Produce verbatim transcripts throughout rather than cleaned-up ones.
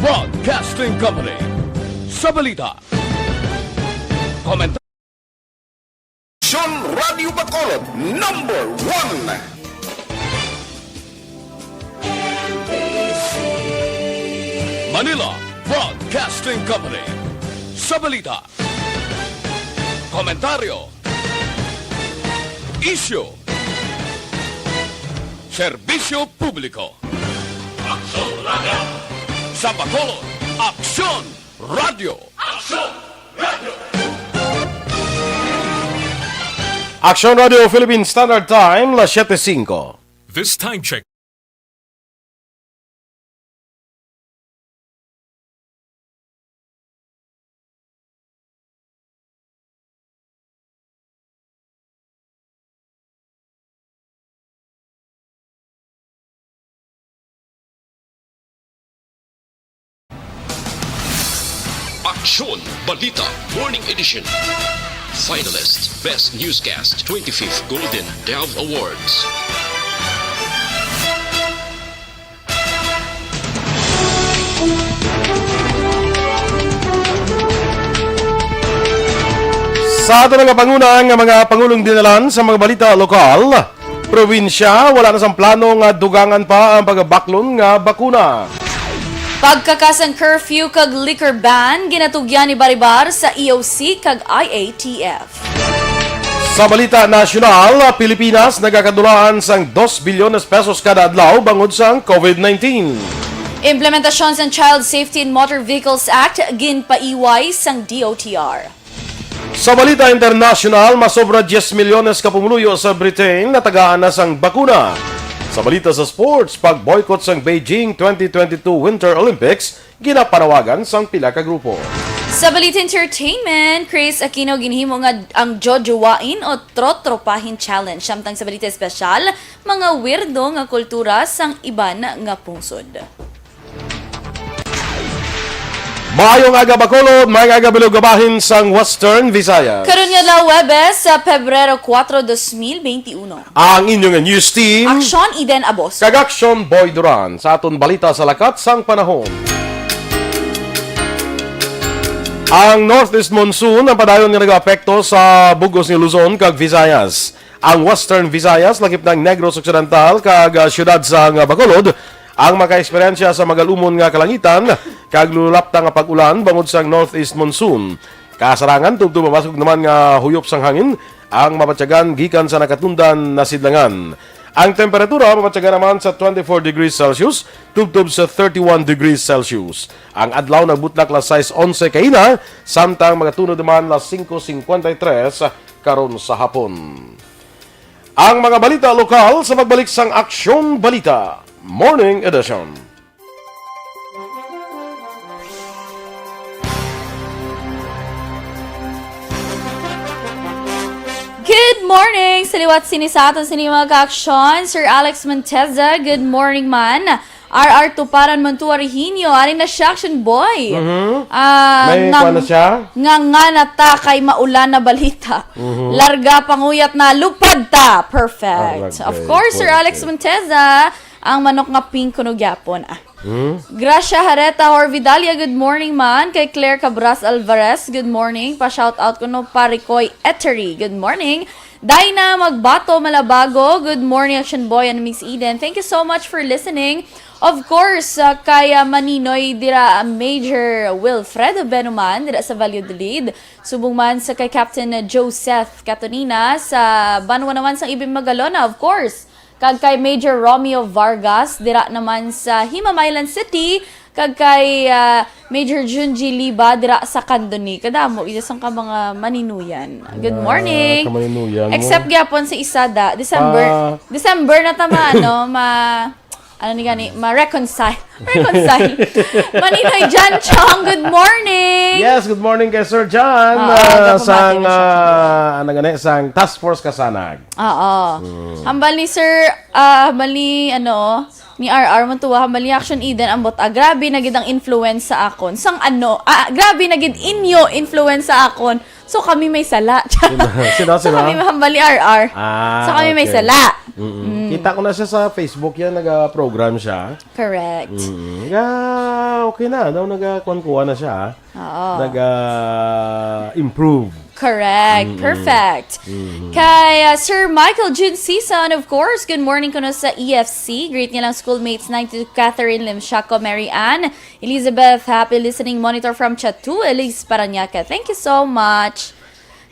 Broadcasting Company. Sa balita, komentaryo. Aksyon Radio Bacolod, number one. Manila Broadcasting Company. Sa balita, komentaryo, isyu, serbisyo publiko. Aksyon Radio. Sa Bacolod, Aksyon Radio. Aksyon Radio. Aksyon Radio Philippine Standard Time, las siete cinco. This time check. Aksyon Balita Morning Edition. Finalist Best Newscast twenty-fifth Golden Dove Awards. Sa aton nga panguna nga mga pangulong dinalan sa mga balita lokal, probinsya, wala na sang plano nga dugangan pa ang pagabaklon nga bakuna. Pagkakas sang curfew kag liquor ban ginatugyan ni Baribar sa E O C kag I A T F. Sa balita nasyonal, Pilipinas nagakadulaan sang dos bilyones pesos kada adlaw bangod sang COVID nineteen. Implementasyon sang Child Safety in Motor Vehicles Act ginpaiway sang D O T R. Sa balita internasyonal, masobra diyes milyones ka pumuluyo sa Britain natagaan na sang bakuna. Sa balita sa sports, pag-boycott sang Beijing twenty twenty-two Winter Olympics ginapanawagan sang pila ka grupo. Sa balita entertainment, Chris Aquino ginhimo nga ang jojowain o trotropahin challenge. Samtang sa balita espesyal, mga weirdo nga kultura sang iban nga pungsod. Maayong aga, Bacolod. Maayong aga, bilog nga bahin sang Western Visayas. Karon nga adlaw, Huwebes, sa Pebrero kuwatro, dos mil benti uno. Ang inyo nga news team, Aksyon Eden Abos. Kag Aksyon Boy Duran sa aton balita sa lakat sang panahon. Ang northeast monsoon ang padayon nga nagaapekto sa bug-os nga Luzon kag Visayas. Ang Western Visayas, lakip na ang Negros Occidental kag, ah, siyudad sang, ah, Bacolod, ang makaeksperyensya sa magalumon nga kalangitan kag lulapta nga pag-ulan bangod sang northeast monsoon. Kasarangan, tubtob mabasog naman nga huyop sang hangin ang mabatyagan gikan sa nakatundan na sidlangan. Ang temperatura mabatyagan naman sa twenty-four degrees Celsius tubtob sa thirty-one degrees Celsius. Ang adlaw nagbutlak las sais onse kaina, samtang magatunod naman las singko singkwenta y tres karon sa hapon. Ang mga balita lokal sa pagbalik sang Aksyon Balita Morning Edition. Good morning! Sa liwat sini sa aton sini mga kaaksyon, Sir Alex Monteza, good morning man. R R Tuparan Montua Reginio, ari na siya, action boy. Mhm. Ah, May nang-, kuwan na siya? Nga nga na ta kay maulan na balita. Mhm. Larga panguyat na, lupad ta. Perfect. Aragay, Of course, Sir Alex perfect. Monteza, ang manok nga pink kuno gyapon. Ah. Hmm? Gracia Hareta Horvidalia, good morning man. Kay Claire Cabras Alvarez, good morning. Pa-shout out kuno pa Ricoy Etery, good morning. Dinah Magbato Malabago, good morning, Action Boy and Miss Eden. Thank you so much for listening. Of course, uh, kay, uh, Maninoy dira, uh, Major Wilfredo Benuman dira sa Valladolid. Subong man sa kay Captain Joseph Catonina sa banwa naman sang Ibim Magalona, of course. Kag kay Major Romeo Vargas dira naman sa Himam Island City. Kag kay, ah, Major Junji Liba dira sa Candoni. Kadamo, isa sang ka mga Maninuyan. Good Ah, morning. Ka Maninuyan mo. Except gyapon sa isa da, December. Pa- December na tama, ano, ma-, ano ni gani, ma-reconcile. Reconcile. Maninoy John Chong, good morning. Yes, good morning kay Sir John, Oo, ah, nagpamati sang, na siya. Ah, ano gani, sang Task Force Kasanag. Oo. Mm. Hambal ni Sir, ah, hambal ni, ano, ni R R Montua, hambal ni Action Eden, ambot, ah, grabe na gid ang influence sa akon. Sang ano, ah, grabe na gid inyo influence sa akon. So, kami may sala. Sino, sino, So, sino? Kami hambal ni R R. Ah, So, kami may okay. sala. Mm-mm. Mm. Kita ko na siya sa Facebook yan, naga-program siya. Correct. Mm, naga, okay na, daw nagakuan-kuan na siya. Oo. Naga-improve. Correct. Mm-mm. Perfect. Mm-hmm. Kay, uh, Sir Michael June Season, of course, good morning kuno sa E F C. Greet niya lang schoolmates ninety-two, Catherine Limshaco, Mary Ann, Elizabeth, happy listening, monitor from Chatu, Elise Parañaque. Thank you so much.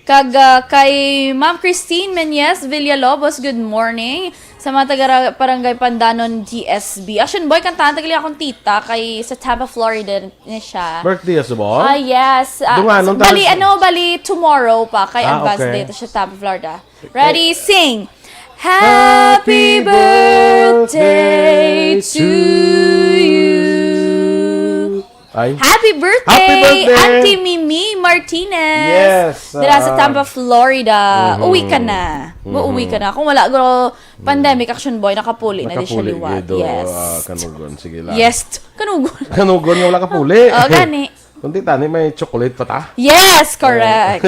Kag, ah, kay Ma'am Christine Menyes Villalobos, good morning. Sa mga taga Barangay Pandanon, D S B. Action Boy, kantahan tagali akong tita kay sa Tampa, Florida ni siya. Birthday sa ba? Ah, yes. Ah, Dunganon bali, tayo. Ano, bali, tomorrow pa kay Ah, advance okay. Date siya, Tampa, Florida. Ready, sing. Happy birthday to you. Ay. Happy birthday, Happy birthday! Auntie Mimi Martinez. Yes, Dira sa ah. Tampa, Florida. Mhm. Uwi ka na. Mhm. Uuwi ka na. Kung wala, guro, pandemic, Action Boy, nakapuli na di siya Nakapuli, liwat. Guido. Yes. Ah, kanugon. Sige lang. Yes. Kanugon. Kanugon nga wala kapuli. Oh, gani. Kundi tani, may chocolate pa ta? Yes, correct.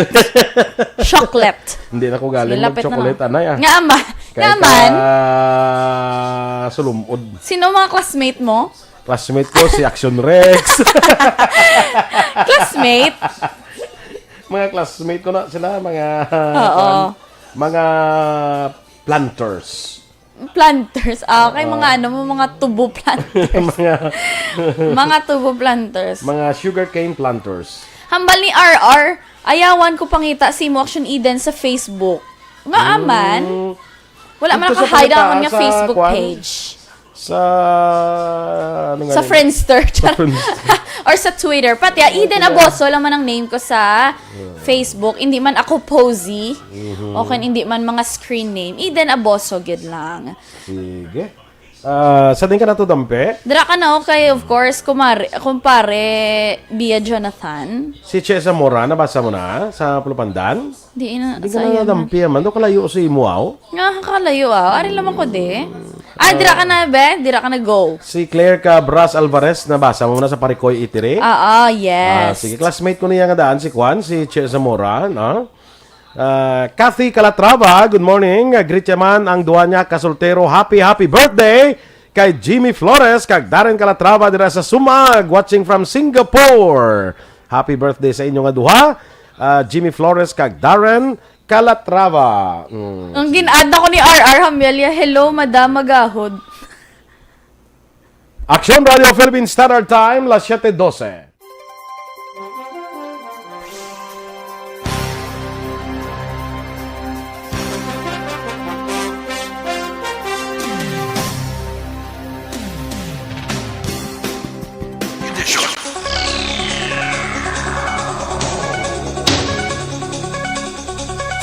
Chocolate. Hindi na ko galing Sige, lapit na mag-chocolate, lang. Anay, ah. Nga ama. Kay Nga man. ka sulumod. Sino mga classmate mo? Classmate ko, si Action Rex. Classmate? Mga classmate ko na sila, mga, Oo. kuwan, mga planters. Planters. Ah, okay, Oo. mga ano mo, mga tubo planters. Mga Mga tubo planters. mga sugarcane planters. Hambal ni R R, ayawan ko pangita si mo Action Eden sa Facebook. Nga aman? Mm. Wala man Dito sa nakahide ang pangita, akong sa Facebook kwan? page. Sa, ano nga Sa yun? Friendster. Sa Friendster. Or sa Twitter. Pati, ah, Eden Aboso lang man ang name ko sa Facebook. Hindi man ako posy. Mhm. O kaya hindi man mga screen name. Eden Aboso, gid lang. Sige. Ah, sa din ka na to, Dampe? Dira ka na, okay, of course, kumare, kumpare, Bia Jonathan. Si Che Zamora, nabasa mo na sa Pulupandan? Di na, Di ka sayang na na. dampi, man. Doon kalayo sa imo, aw? Nga, kalayo, ah. Ari lamang ko, di. Ah, dira ka na, be? Dira ka na, go. Si Claire Cabras Alvarez, nabasa mo na sa Parikoy Itiri? Ah, ah, yes. Ah, sige, classmate ko niya nga daan, si Kwan, si Che Zamora, no? Ah, Kathy Calatrava, good morning. Ah, greet niya man ang duha niya kasoltero. Happy, happy birthday kay Jimmy Flores kag Darren Calatrava dira sa Sumag, watching from Singapore. Happy birthday sa inyo nga duha, ah, Jimmy Flores kag Darren Calatrava. Mm. Ang gin-add na ko ni R R Hamyalya, "Hello, Madam Magahod." Action Radio Philippine Standard Time, las siete doce.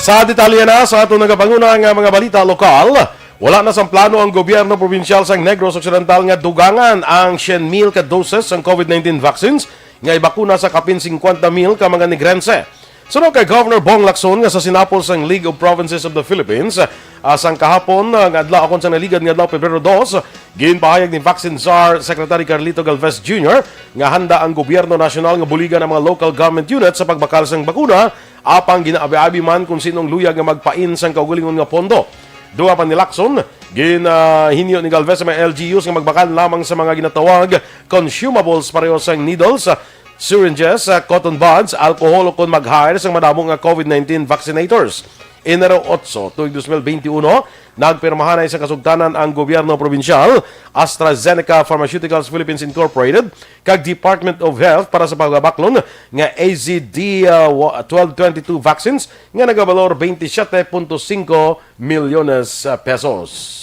Sa detalye na sa aton nagapanguna nga mga balita lokal, wala na sang plano ang gobyerno probinsyal sang Negros Occidental nga dugangan ang syen mil ka doses sang COVID nineteen vaccines nga ibakuna sa kapin singkwenta mil ka mga Negrense. Suno kay Governor Bong Lacson nga sa sinapol sang League of Provinces of the Philippines, ah, sang kahapon, ah, nga adlaw, akon sang naligad nga adlaw, Pebrero dos, ginpahayag ni Vaccine Czar Secretary Carlito Galvez Junior nga handa ang gobyerno nasyonal nga buligan ang mga local government unit sa pagbakal sang bakuna, apang ginaabi-abi man kung sinong luyag nga magpain sang kaugalingon nga pondo. Dugang pa ni Lacson, gin, ah, hinyo ni Galvez sa mga L G Us nga magbakal lamang sa mga ginatawag consumables, pareho sang needles, syringes, ah, cotton buds, alcohol, o kon mag-hire sang madamo nga COVID nineteen vaccinators. Enero otso, tuig dos mil benti uno, nagpirmahanay sa kasugtanan ang gobyerno probinsyal, AstraZeneca Pharmaceuticals Philippines Incorporated, kag Department of Health para sa pagbabaklon nga A Z D, ah, wa-, twelve twenty-two vaccines nga nagabalor twenty-seven point five milyones, ah, pesos.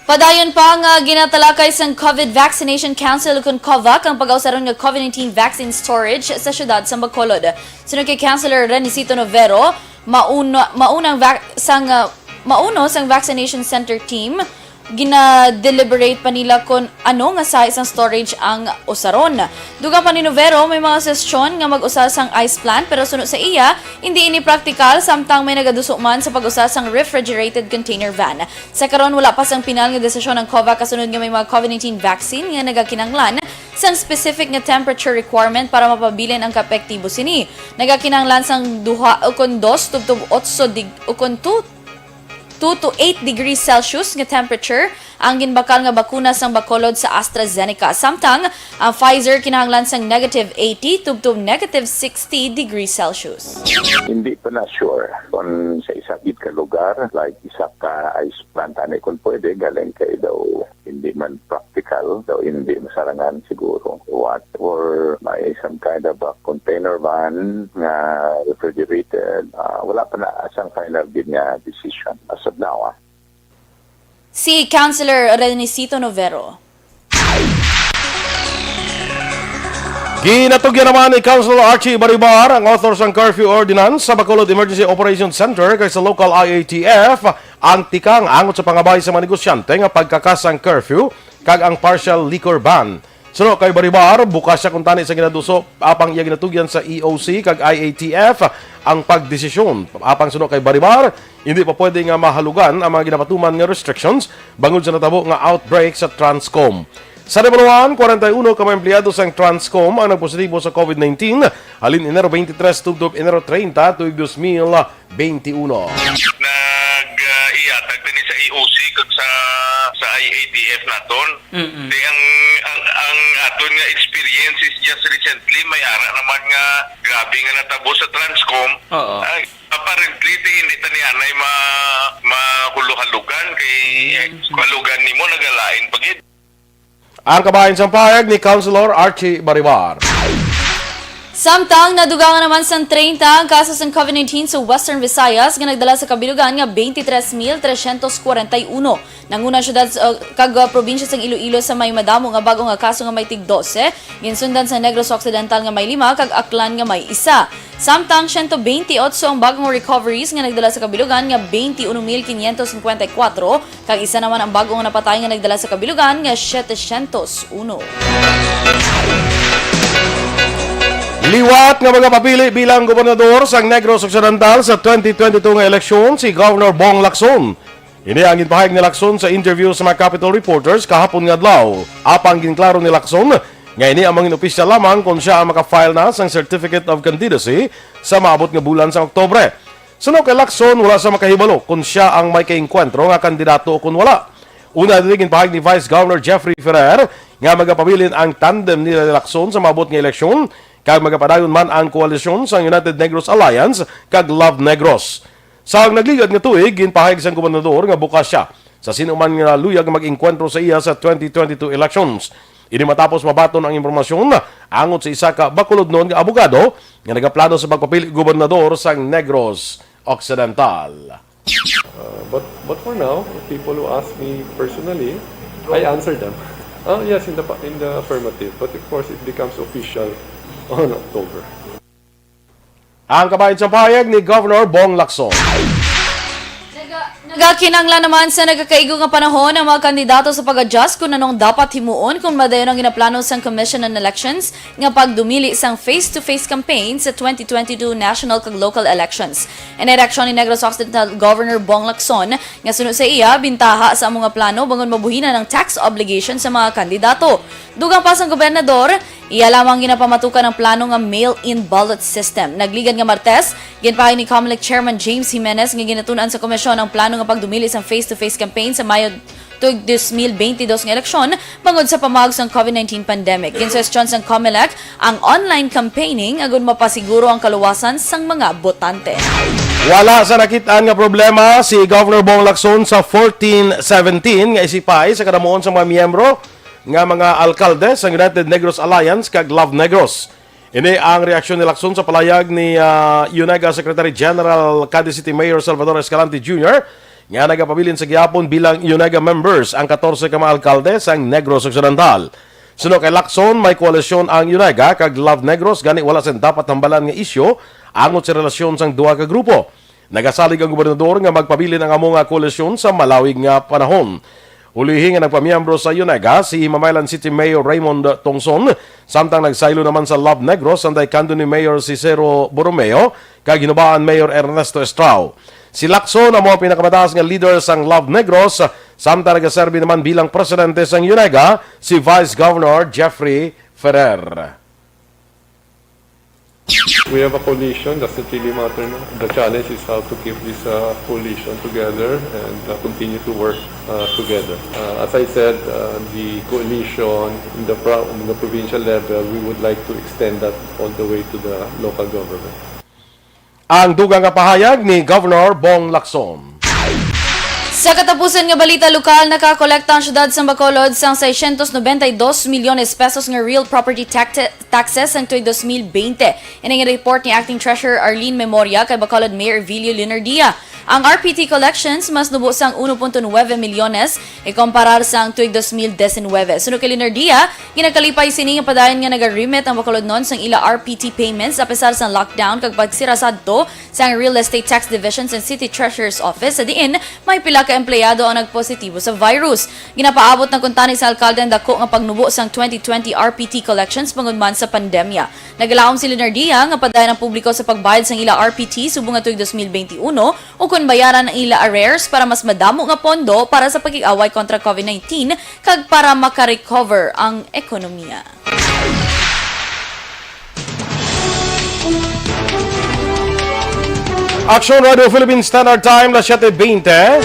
Padayon pa nga ginatalakay sang COVID Vaccination Council ukon COVAC ang pag-ausaron nga COVID nineteen vaccine storage sa siyudad sang Bacolod. Suno kay Councilor Renicito Novero, mauna, maunang vac-, sang, uh, mauno sang vaccination center team, gina-deliberate pa nila kon ano nga size sang storage ang usaron. Dugang pa ni Novero, may mga suhestyon nga mag-usa sang ice plant, pero suno sa iya, hindi ini praktikal samtang may nagaduso man sa pag-usa sang refrigerated container van. Sa karon, wala pa sang pinal nga desisyon ang COVAC kasunod nga may mga COVID nineteen vaccine nga nagakinahanglan sang specific nga temperature requirement para mapabilin ang kaepektibo sini. Nagakinahanglan sang duha ukon dos tubtob otso dig-, ukon two two to eight degrees Celsius nga temperature ang ginbakal nga bakuna sang Bacolod sa AstraZeneca, samtang ang Pfizer kinahanglan sang negative eighty tubtob negative sixty degrees Celsius. Hindi pa na sure kung sa isa gid ka lugar, like isa ka ice plant, ani, kung pwede, galing kay daw hindi man practical, daw hindi masarangan siguro. What, or may some kind of a container van nga refrigerated, ah, wala pa na sang final gid nga decision as of now. Ah. Si Councilor Renicito Novero. Ginatugyan naman ni Councilor Archie Baribar, ang author sang curfew ordinance sa Bacolod Emergency Operations Center kag sa local I A T F, ang tikang angot sa pangabay sa mga negosyante nga pagkakas sang curfew kag ang partial liquor ban. Suno kay Baribar, bukas siya kuntani sa ginaduso apang iya ginatugyan sa E O C kag I A T F ang pagdesisyon. Apang suno kay Baribar, hindi pa pwede nga mahalugan ang mga ginapatuman nga restrictions bangod sa natabo nga outbreak sa Transcom. Sa Nabalawan, kwarenta y uno ka mga empleyado sang Transcom ang nagpositibo sa COVID nineteen, halin Enero twenty-three tubtob Enero treinta, tuig dos mil beintiuno. Nag-iatag tani sa E O C kag sa sa I A T F naton. Mm-mm. Di ang ang ang aton nga experience is just recently may ara naman nga grabe nga natabo sa Transcom. Oo. Ay, apparently ti hindi tani anay ma mahuluhalugan kay halugan nimo nagalain pa gid. Ang kabahin sang pahayag ni Councilor Archie Baribar. Samtang nadugangan naman sang treinta ang kaso sang COVID nineteen sa Western Visayas nga nagdala sa kabilugan nga twenty-three mil trescientos kwarenta y uno. Nanguna ang syudad sa, kag uh, probinsya sang Iloilo sa may madamo nga bag-o nga kaso nga may tig dose, ginsundan sa Negros Occidental nga may lima kag Aklan nga may isa. Samtang siyento bente otso ang bag-o nga recoveries nga nagdala sa kabilugan nga twenty-uno mil quinientos cincuenta y cuatro, kag isa naman ang bag-o nga napatay nga nagdala sa kabilugan nga setecientos uno. Liwat nga magapapili bilang gobernador sang Negros Occidental sa twenty twenty-two nga eleksyon si Governor Bong Lacson. Ini ang ginpahayag ni Lacson sa interview sa mga Capitol Reporters kahapon nga adlaw. Apang ginklaro ni Lacson nga ini ang mangin opisyal lamang kon sia ang makafile na sang Certificate of Candidacy sa maabot nga bulan sa Oktubre. Suno kay Lacson, wala sa makahibalo kon sia ang may kaengkwentro nga kandidato o kon wala. Una diri ginpahayag ni Vice Governor Jeffrey Ferrer nga magapabilin ang tandem nila ni Lacson sa maabot nga eleksyon, kag magapadayon man ang koalisyon sang United Negros Alliance kag Love Negros. Sa nagligad nga tuig, ginpahayag sang gobernador nga bukas sia sa sino man nga luyag nga mag-engkwentro sa iya sa twenty twenty-two elections. Ini matapos mabaton ang impormasyon angot sa isa ka Bacolodnon nga abogado nga nagaplano sa pagpapili gobernador sang Negros Occidental. Uh, but but for now, if people who ask me personally, I answer them. Oh yes, in the pa- in the affirmative. But of course, it becomes official on October. Ang kabahin sa pahayag ni Governor Bong Lacson. Naga- Nagakinanglan naman sa nagakaigo nga panahon ang mga kandidato sa pag-adjust kung anong dapat himuon kung madayon ang ginaplano sang Commission on Elections nga pagdumili sang face-to-face campaign sa twenty twenty-two national kag local elections. Inireaksyon ni Negros Occidental Governor Bong Lacson nga suno sa iya, bintaha sa amo nga plano bangod mabuhinan ang tax obligation sa mga kandidato. Dugang pa sang gobernador, iya lamang ginapamatukan ang plano nga mail-in ballot system. Nagligad nga Martes, ginpahayag ni Comelec Chairman James Jimenez nga ginatun-an sa komisyon ang plano nga pagdumili sang face-to-face campaign sa Mayo tuig dos mil beintidos nga eleksyon bangod sa pamaag sang COVID nineteen pandemic. Ginsuhestyon sang Comelec ang online campaigning agud mapasiguro ang kaluwasan sang mga botante. Wala sa nakit-an nga problema si Governor Bong Lacson sa fourteen seventeen nga isipay sa kadamuon sa mga miyembro nga mga alkalde sa United Negros Alliance kag Love Negros. Ini ang reaksyon ni Lacson sa palayag ni ah, UNEGA Secretary General Cadiz City Mayor Salvador Escalante Junior nga nagapabilin sa gihapon bilang UNEGA members ang katorse ka mga alkalde sang Negros Occidental. Suno kay Lacson, may koalisyon ang UNEGA kag Love Negros, gani wala sing dapat hambalan nga isyu angot sa relasyon sang duha ka grupo. Nagasalig ang gobernador nga magpabilin ang amo nga koalisyon sa malawig nga panahon. Ulihi nga nagpamiyembro sa UNEGA si Himamaylan City Mayor Raymond Tongson, samtang nagsaylo naman sa Love Negros ang daykando ni Mayor Cicero Borromeo kag Hinubaan Mayor Ernesto Estrao. Si Lacson amo ang pinakamataas nga leader sang Love Negros, samtang nagaserbi naman bilang presidente sang UNEGA si Vice Governor Jeffrey Ferrer. We have a coalition, doesn't really matter. No? The challenge is how to keep this uh, coalition together and uh, continue to work uh, together. Uh, as I said, uh, the coalition in the, pro- in the provincial level, we would like to extend that all the way to the local government. Ang dugang nga pahayag ni Governor Bong Lacson. Sa katapusan nga balita lokal, nakakolekta ang syudad sang Bacolod sang seiscientos noventa y dos milyones pesos nga real property tax- taxes sang tuig dos mil bente. Ini nga report ni Acting Treasurer Arlene Memoria kay Bacolod Mayor Evilio Leonardia. Ang R P T collections mas nubo sang uno punto nuwebe milyones ikumparar sang tuig dos mil disinwebe. Suno kay Leonardia, ginakalipay sini nga padayon nga naga-remit ang Bacolodnon sang ila R P T payments apesar sang lockdown kag pagsira sadto sang Real Estate Tax Division sang City Treasurer's Office sa diin may pila ka empleyado ang nagpositibo sa virus. Ginapaabot na kuntani sa alkalde ang dako nga pagnubo sang twenty twenty R P T collections bangod man sa pandemya. Nagalaom si Leonardia nga padayon ang publiko sa pagbayad sang ila R P T subong nga tuig dos mil bente uno ukon bayaran ang ila arrears para mas madamo nga pondo para sa pakig-away kontra COVID nineteen kag para maka-recover ang ekonomiya. Aksyon Radio Philippine Standard Time, las siete veinte.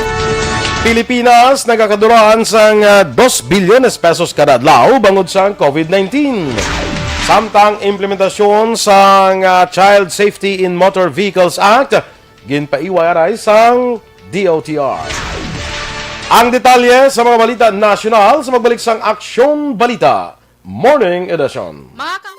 Pilipinas nagakadulaan sang ah, dos bilyones pesos kada adlaw bangod sang COVID nineteen. Samtang implementasyon sang ah, Child Safety in Motor Vehicles Act ginpaiway aray sang D O T R. Ang detalye sa mga balita nasyonal sa magbalik sang Aksyon Balita Morning Edition. Mga ka-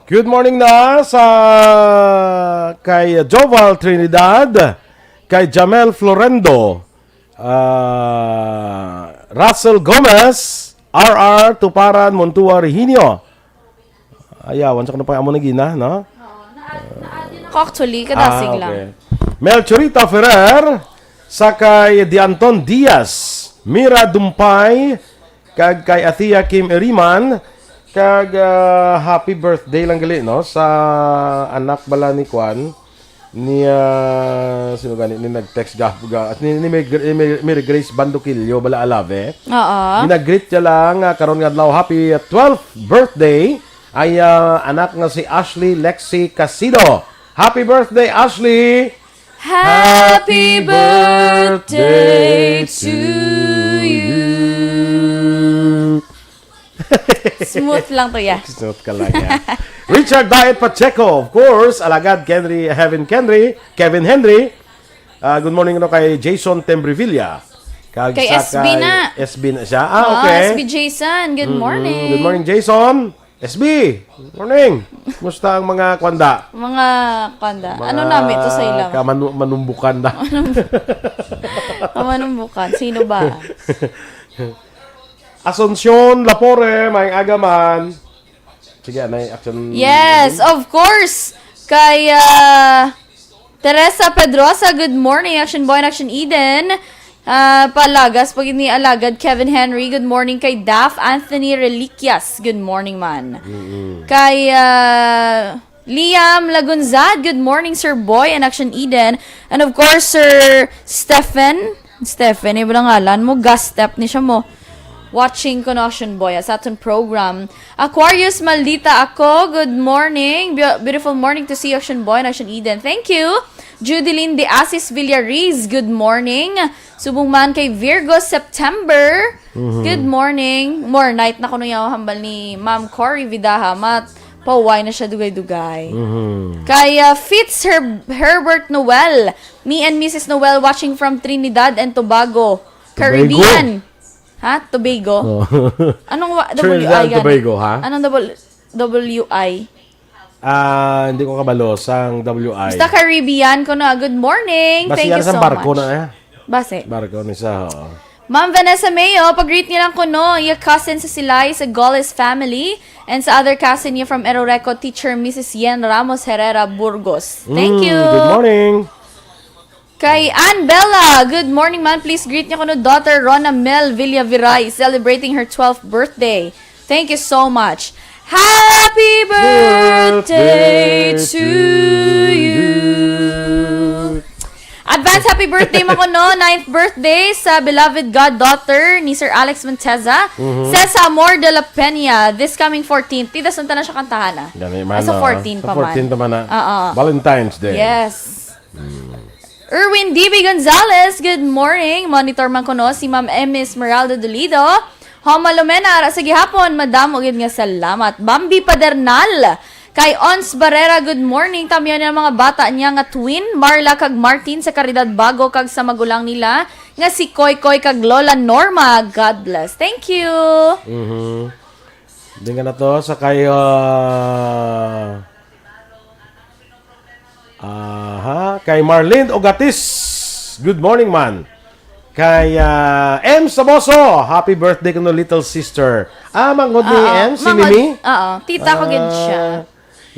Good morning na sa kay Joval Trinidad, kay Jamel Florendo, ah, Russell Gomez, R R Tuparan, Montua, Reginio. Ayawan sa ko na pa amo na gina, no? Ako actually, kadasig Ah, lang. Okay. Melchorita Ferrer, sa kay Dianton Diaz, Mira Dumpay, kag kay Athea Kim Eriman, kag ah, happy birthday lang gali, no, sa anak bala ni Kwan, ni ah, sino gani ni nag-text ga, ga ni, ni Mary, Mary, Mary Grace Bandoquillo bala Alave. Oo. Ginagreet niya lang ah, karon nga adlaw, happy ah, twelfth birthday ay ah, anak nga si Ashley Lexi Casido. Happy birthday, Ashley! Happy birthday to you. Smooth lang to, ya. Smooth ka lang, ya. Richard Diet Pacheco, of course, alagad Kenry, Heaven Kenry, Kevin Henry. Ah, good morning no kay Jason Tembrevilla. Kag Kay sa S B kay na. S B na siya. Ah, Ah, okay. S B Jason, good Mm, morning. Good morning, Jason. S B, morning. Kumusta ang mga kwanda? Mga kwanda. Mga Ano namin to sa ila? Kamanu-, manumbukan na. Kamanumbukan. Sino ba? Asuncion Lapore, may aga man. Sige, anay, action. Yes, of course. Kay ah, Teresa Pedrosa, good morning. Action Boy and Action Eden. Ah, palagas pag ni alagad Kevin Henry, good morning. Kay Daph Anthony Reliquias, good morning man. Kay ah, Liam Lagunzad, good morning, Sir Boy and Action Eden. And of course, Sir Stephen. Stephen, iba na ngalan mo, gas step ni siya mo. Watching Connection Boy sa aton program. Aquarius, maldita ako. Good morning. Beau- beautiful morning to see you, Action Boy and Action Eden. Thank you. Judeline De Asis Villariz, good morning. Subong man kay Virgo September. Mhm. Good morning. More night na kuno yaw hambal ni Ma'am Cory Vidaha. Mat pauway na siya dugay-dugay. Mhm. Kay ah, Fitz Her- Herbert Noel. Me and Missus Noel watching from Trinidad and Tobago, Tobago. Caribbean. Ha? Tobago? Oh. Anong wa- Trinidad W I and gani? Tobago, ha? Anong double, W I? Ah, hindi ko kabalo sang W I. Basta Caribbean ko na. Good morning. Basi Thank yara you sang so barko much. na, eh. Basi. Barko ni sa, oo. Ma'am Vanessa Mayo, pag-greet niyo lang kuno, your cousin sa Silay, sa Goles family, and sa other cousin niya from Eroreco, Teacher Missus Yen Ramos Herrera Burgos. Thank Mm, you. Good morning. Kay Ann Bella, good morning man. Please greet niyo kuno daughter Rona Mel Villaviray, celebrating her twelfth birthday. Thank you so much. Happy birthday to you. Advance happy birthday mo kuno, ninth birthday sa beloved goddaughter ni Sir Alex Monteza, Mhm. Cesa Amor de la Peña, this coming fourteenth. Tita, sunta na siya kantahan, ah. Gani man, Ay, sa ah. fourteen Sa pa man. fourteen pa man, ah. Oo. Valentine's Day. Yes. Erwin D B Gonzalez, good morning. Monitor man kuno si Ma'am M Esmeralda Dolido. Homa Lumena, ara sa gihapon, madamo gid nga salamat. Bambi Padernal, kay Ons Barrera, good morning. Tamyan ang mga bata niya nga twin, Marla kag Martin sa Caridad Bago kag sa magulang nila nga si Koy Koy kag Lola Norma. God bless. Thank you. Mhm. Di nga na to sa kay, ah, aha, kay Marlene Ogatis. Good morning, man. Kay ah, M Saboso, happy birthday kuno, little sister. Ah, manghod ni Oo, M, si manghod. Mimi? Oo, tita ko gid siya. Ah,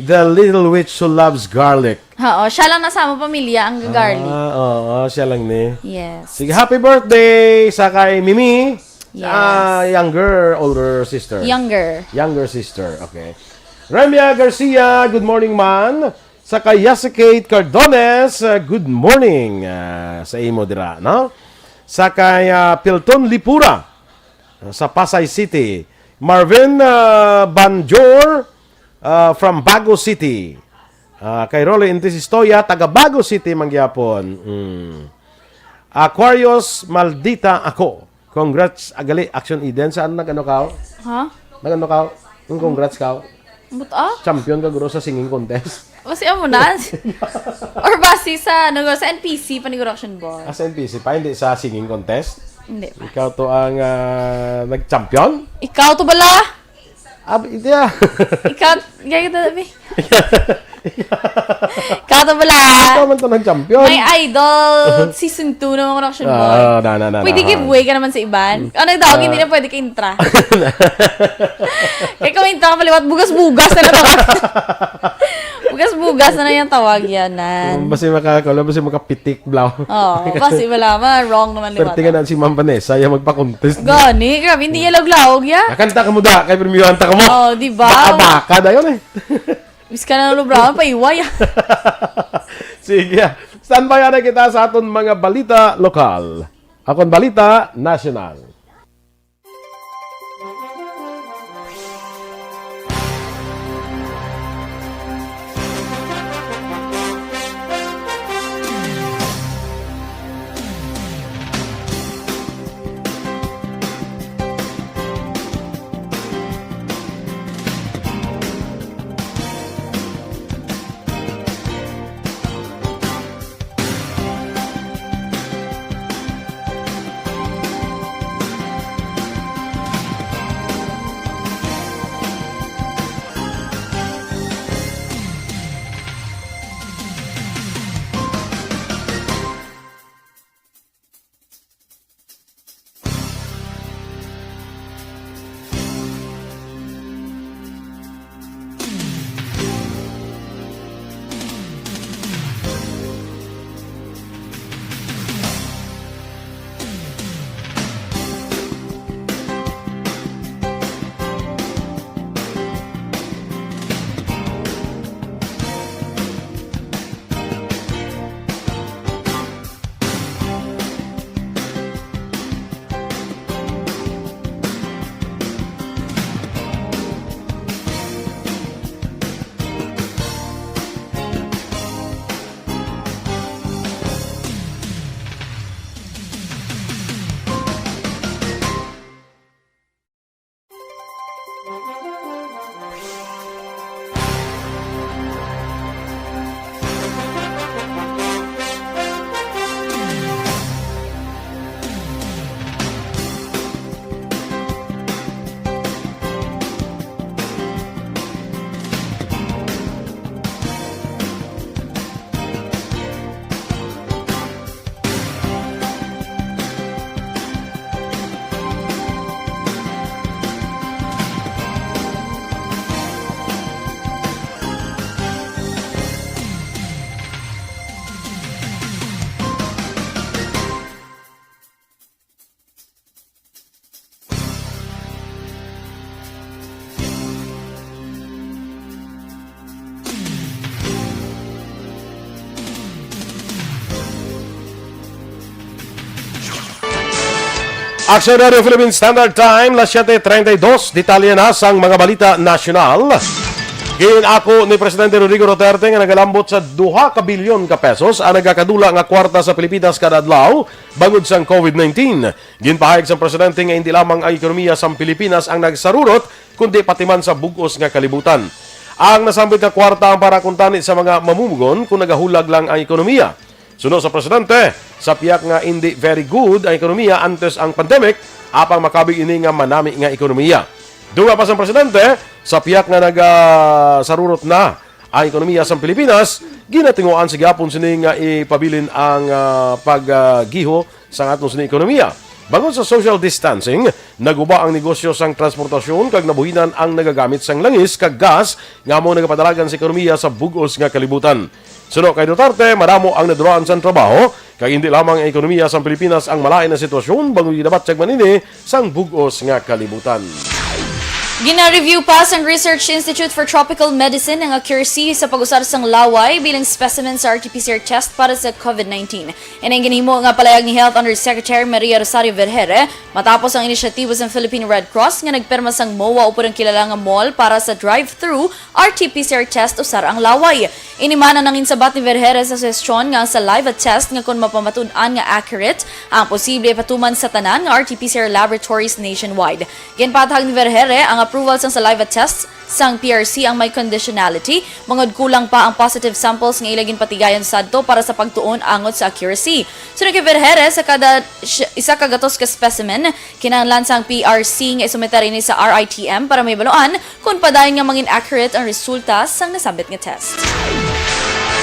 the little witch who loves garlic. Oo, siya lang na sa among pamilya ang garlic. Ah, oo, siya lang ni. Yes. Sige, happy birthday sa kay Mimi. Yes. Ah, younger, older sister. Younger. Younger sister, okay. Remia Garcia, good morning, man. Sa kay Yasicate Cardones, ah, good morning ah, sa imo dira, no? Sa kay ah, Pilton Lipura, ah, sa Pasay City. Marvin ah, Banjor, ah, from Bago City. Ah, kay Rolly Intis Istoya, taga Bago City man gyapon. Mm. Aquarius, maldita ako. Congrats, agali, Action Eden. Saan nag-ano ka? Ha? Nag-ano ka? Yung congrats ka? But ah? Champion ka, guro, sa singing contest. Basi amo na. Or basi sa, ano, sa N P C, paniguro Action Boy. Ah, sa N P C pa, hindi sa singing contest? Hindi pa. Ikaw to ang ah, nag-champion? Ikaw to bala? Ab, hindi ah. Ikaw, gaya ka to, abi. Kato pala. Ikaw man to ng champion. My idol, season two naman ko na, Action Boy. Ah, na, na, na, Pwede na. Giveaway ka naman sa iban. Ano daw, hindi na pwede ka intra. Kaya kung intra ka paliwat, bugas-bugas na lang tawag. Bugas-bugas na lang yung tawag yan, nan. Basi maka-, basi makapitik, blaw. Oo, basi wala, ma-wrong naman liwat. Perti nga na si Ma'am Vanessa, yung magpa-contest. Gani, grabe, hindi yan laog-laog, ya. Nakanta ka mo da, kay premiuhan ta ka mo. Oh, di ba? Baka-baka, dayon eh. Bis ka na lubrawan, paiway, ah. Sige, ah. Standby na kita sa aton mga balita lokal. Akon balita nasyonal. Action Radio Philippine Standard Time, las siete treinta y dos. Detalye na sang mga balita nasyonal. Ginako ni Presidente Rodrigo Duterte nga nagalambot sa duha ka bilyon ka pesos ang nagakadula nga kwarta sa Pilipinas kada adlaw bangod sang covid nineteen. Ginpahayag sang presidente nga indi lamang ang ekonomiya sang Pilipinas ang nagsarurot, kundi pati man sa bug-os nga kalibutan. Ang nasambit nga kwarta ang para kuntani sa mga mamumugon kung nagahulag lang ang ekonomiya. Suno sa presidente, sa piyak nga indi very good ang ekonomiya antes ang pandemic, apang makabig ini nga manami nga ekonomiya. Dugang pa sang presidente, sa piyak nga nagasarurot na ang ekonomiya sang Pilipinas, ginatinguhaan sa gihapon sini nga ipabilin ang, ah, paggiho sang aton sini ekonomiya. Bangod sa social distancing, naguba ang negosyo sang transportasyon kag nabuhinan ang nagagamit sang langis kag gas nga amo nagapadalagan sa ekonomiya sa bug-os nga kalibutan. Suno kay Duterte, madamo ang nadulaan sang trabaho, kag indi lamang ang ekonomiya sang Pilipinas ang malain na sitwasyon bangod ginabatyag man ini sang bug-os nga kalibutan. Gina-review pa sang Research Institute for Tropical Medicine ang accuracy sa pag-usar sang laway bilang specimen sa R T P C R test para sa covid nineteen. Ini ang ginhimo nga palayag ni Health Undersecretary Maria Rosario Vergeire matapos ang inisyatibo sang Philippine Red Cross nga nagpirma sang MOA upod ang kilala nga mall para sa drive-through R T P C R test usar ang laway. Ini man ang nanginsabat ni Vergeire sa suhestyon nga ang saliva test nga kon mapamatud-an nga accurate, ang posible ipatuman sa tanan nga R T P C R laboratories nationwide. Ginpaathag ni Vergeire ang approval sang saliva tests sang P R C ang may conditionality, bangod kulang pa ang positive samples nga ila ginpatigayon sadto para sa pagtuon angot sa accuracy. Suno kay Vergeire, sa kada sh-, isa ka gatos ka specimen, kinahanglan sang P R C nga isumiter ini sa R I T M para mahibaluan kon padayon nga mangin accurate ang resulta sang nasambit nga test.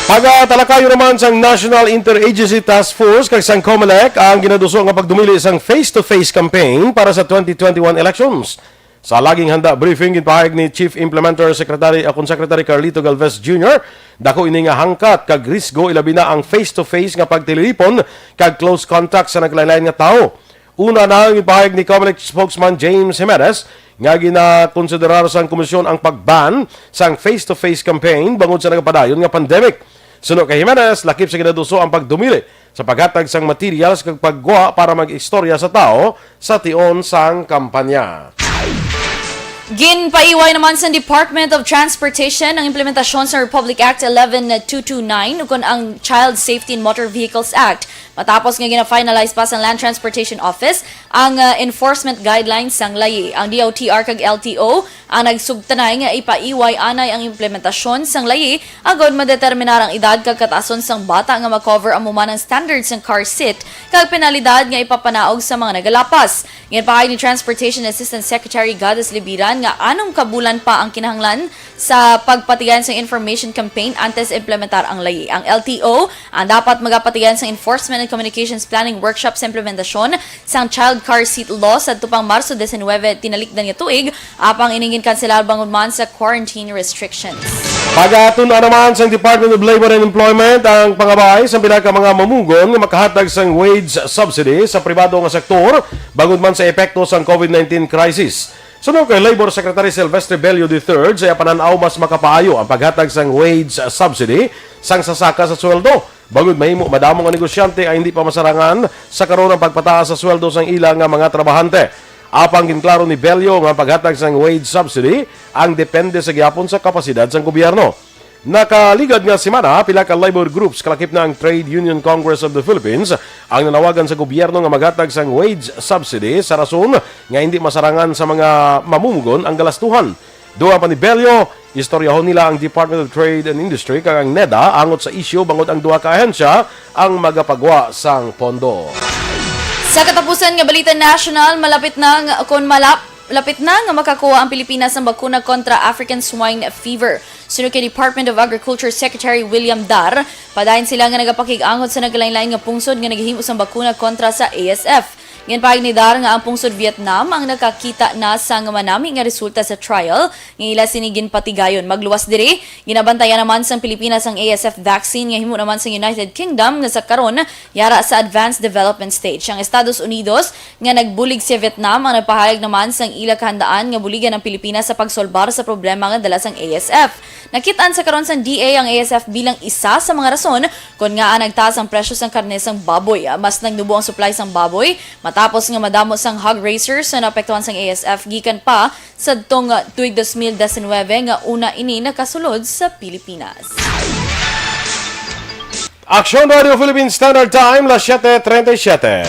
Pagatalakayon naman sang National Interagency Task Force kag sang COMELEC ang ginaduso nga pagdumili sang face-to-face campaign para sa twenty twenty-one elections. Sa laging handa briefing, ginpahayag ni Chief Implementer Secretary, akon Secretary Carlito Galvez Junior, dako ini nga hangkat kag risgo, ilabi na ang face-to-face nga pagtililipon kag close contact sa naglain-lain nga tawo. Una na, ginpahayag ni COMELEC spokesman James Jimenez nga ginakonsiderar sang komisyon ang pag-ban sang face-to-face campaign bangod sa nagapadayon nga pandemic. Suno kay Jimenez, lakip sa ginaduso ang pagdumili sa paghatag sang materials kag paggwa para mag-istorya sa tawo sa tion sang kampanya. Ginpaiway naman sa Department of Transportation ang implementasyon sa Republic Act eleven two two nine ukon ang Child Safety in Motor Vehicles Act, matapos nga gina-finalize pa sang Land Transportation Office ang, ah, enforcement guidelines sang layi. Ang D O T R kag L T O ang nagsugtanay nga ipaiway anay ang implementasyon sang layi agod madeterminar ang edad kag katason sang bata nga ma-cover amo man ang standards sang car seat kag penalidad nga ipapanaog sa mga nagalapas. Ginpahayag ni Transportation Assistant Secretary Goddess Libiran nga anom ka bulan pa ang kinahanglan sa pagpatigayon sang information campaign antes implementar ang layi. Ang L T O ang dapat magapatigayon sang Enforcement and Communications Planning Workshop sa implementasyon sang Child Car Seat Law sadto pang Marso diecinuebe tinalikdan nga tuig, apang ini ginkanselar bangod man sa quarantine restrictions. Pagatun-an naman sang Department of Labor and Employment ang pangabay sa pila ka mga mamugon nga makahatag sang wage subsidy sa pribado nga sektor bangod man sa epekto sang COVID nineteen crisis. Suno kay Labor Secretary Silvestre Bello the third, sa iya panan-aw, mas makapaayo ang paghatag sang wage subsidy sang sasaka sa sweldo. Bangod mahimo madamo nga negosyante ang hindi pa masarangan sa karon ang pagpataas sa sweldo sang ila nga mga trabahante. Apang ginklaro ni Bello nga ang paghatag sang wage subsidy ang depende sa gihapon sa kapasidad sang gobyerno. Nakaligad nga semana, pila ka labor groups, kalakip na ang Trade Union Congress of the Philippines, ang nanawagan sa gobyerno nga maghatag sang wage subsidy sa rason nga hindi masarangan sa mga mamumugon ang galastuhan. Dugang pa ni Bello, istoryahon nila ang Department of Trade and Industry kag ang NEDA angot sa isyu bangod ang duha ka ahensya ang magapagwa sang pondo. Sa katapusan nga balita nasyonal, malapit na nga, kon malap-, lapit na nga makakuha ang Pilipinas sang bakuna kontra African Swine Fever. Suno kay Department of Agriculture Secretary William Dar, padayon sila nga nagapakig-angot sa nagkalainlain nga pungsod nga naghimo sang bakuna kontra sa A S F. Ginpahayag ni Dar nga ang pungsod Vietnam ang nakakita na sang manami nga resulta sa trial nga ila sini ginpatigayon. Magluwas diri, ginabantayan naman sang Pilipinas ang A S F vaccine nga himo naman sang United Kingdom nga sa karon yara sa advanced development stage. Ang Estados Unidos nga nagbulig sa Vietnam ang nagpahayag naman sang ila kahandaan nga buligan ang Pilipinas sa pagsolbar sa problema nga dala sang A S F. Nakit-an sa karon sang D A ang A S F bilang isa sa mga rason kon ngaa nagtaas ang presyo sang karne sang baboy. Mas nagnubo ang supply sang baboy matapos nga madamo sang hog raisers nga naapektuhan sang A S F gikan pa sadtong tuig dos mil diecinuebe nga una ini nakasulod sa Pilipinas. Aksyon Radio Philippine Standard Time, las siete treinta y siete.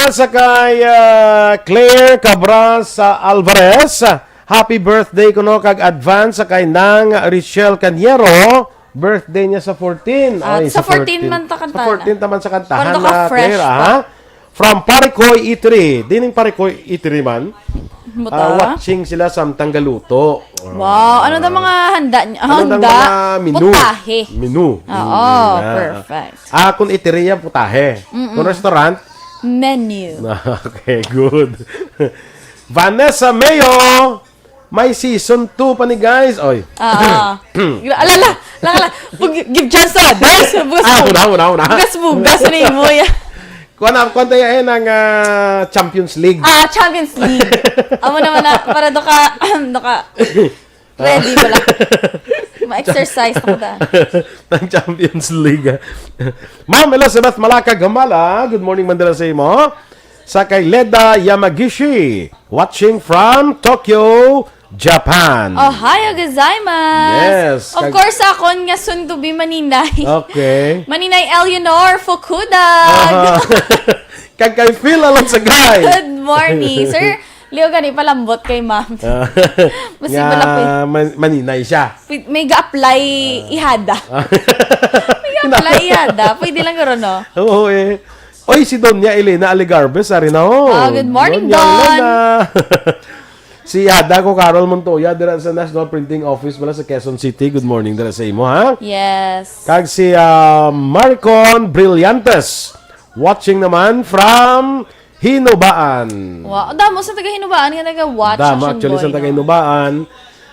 Sa kay, ah, Claire Cabras, ah, Alvarez, happy birthday kuno kag advance sa kay Nang Richelle Caniero. Birthday niya sa fourteen. Ah, Ay, sa sa fourteen fourteen. Man ta Sa kantahan. Fourteen ta man sa kantahan Para na, naka-fresh Claire, pa. Ha? From Parikoy Eatery. Dining Parikoy Eatery man. Buta. Ah, watching sila samtang galuto. Wow, ano daw mga handa niya? Ano daw Handa? Mga menu? Putahe. Menu. Oo, Mm, ah. Perfect. Ah, kung eateria, putahe. Mm-mm. Kung restaurant? Menu. Okay, good. Vanessa Mayo, may season two pa ni guys. Oy. Ah, ah. Gra-, alala, alala. Pag give chance to others. Bugas, Ah, bugas. Una, una, una. Bugas, bugas na imo, ya. Kuha na, kuha tayo eh ng ah, Champions League. Ah, Champions League. Amo naman na, para do ka, do ka, ready pala. Ma-exercise na kita. Ng Champions League. Ma'am Elizabeth Malaka Gamala, good morning, Mandala, sa imo. Sa kay Leda Yamagishi, watching from Tokyo, Japan. Ohayou gozaimasu. Yes, Of kag- course, akon nga soon to be maninay. Okay. Maninay Eleanor Fukuda. Aha. Kag kay Phil Alonsagay. Good morning, sir. Leo, gani palambot kay ma'am. Ah. Basi Nga pala pwede. man-, maninay siya. Pwede, may ga-apply Ah. ihada. Ah. May ga-apply ihada. Pwede lang guro, no? Oo eh. Oy, si Doña Elena Alegarbes, ari na, oh. Ah, good morning, Doña Don. Elena. Si Ada ko, Carol Montoya, dira sa National Printing Office pala sa Quezon City. Good morning, dira sa imo, ha? Yes. Kag si, ah, Marcon Brillantes, watching naman from Hinubaan. Wow, damo sa taga Hinubaan nga naga-watch Damo, Action actually, Boy, sa taga no? Hinubaan.